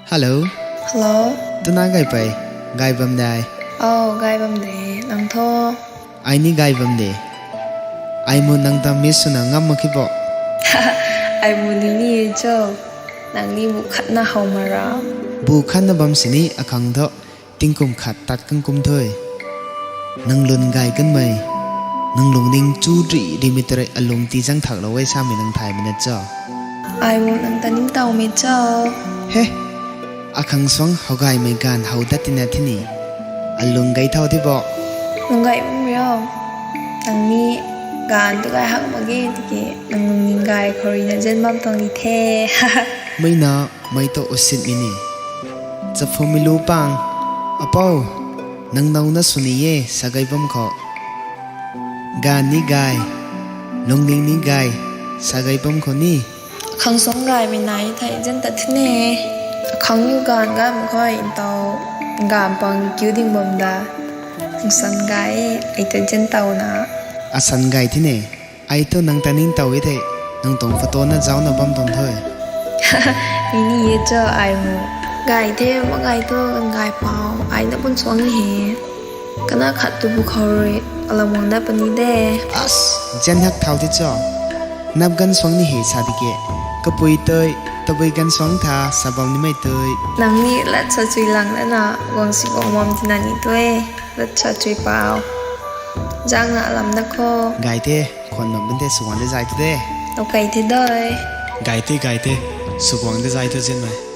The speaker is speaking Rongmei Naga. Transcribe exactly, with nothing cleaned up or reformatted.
Hello. Hello. Twna gay pei, gay bam de. Oh, gay bam de. Nang thu? Ai ni gay bam de. Ai mu nang ta miss swna ngam mak khe bo. Ai mu ni ni e cho. Nang ni bu khatna how mara. Bu khatna bam sini akhang thu tingkum khat tat kang kum thu. Nang lun gay kanmei, nang lungning chu ri ri mi tare alung ti zang thak lou e samei nang thaymei na cho. Ai mu nang ta ningtow mei cho. He, akhang suang how gaymei gaanv how dat tina thini. Alung gay thau the bo. Lung gay bam rio. Nang ni gaanv tu gay hak mak ge tiki nang lungning gay khou rina zen bam tuang di the. Mei na, mei tu usit mi ni. Chapfumei lu pang. Apou, nang naw na sw ni e, sa gay bam khou. Gaanv ni gay, lungning ni gay, sa gay bam khou ni. Akhang suang gaymei nai thei zen tat thine. Akhang yu gaanv gay mak khou ntaw, gaanv pang kiu ding bam da. Nang san gay, ai ta zen tow na. Asan gay thine. Ai tu nang ta ningtow e the, nang tuang photo na zaucna bam tuang thu. Ni ni e cho ai mu. Gay the, mak gay thu kan gay pou, ai na bun suang ni he. Kana khat tu bu khou rui, alam guang dat puni de. As, zen hak thau the cho. Nap ganv suang ni he sa di ke. Kapui tui, tabui ganv suang tha, sa bam nimei tui. Nang ni lat sa chui lang lana, guang si guang bam tina ni tui. Lat sa chui pou. Zangna alam da kho. Gay the, khwan bam bun the, sw guang de zay thu de. Okay the doi. Gay the, gay the, sw guang de zay thu zenmei.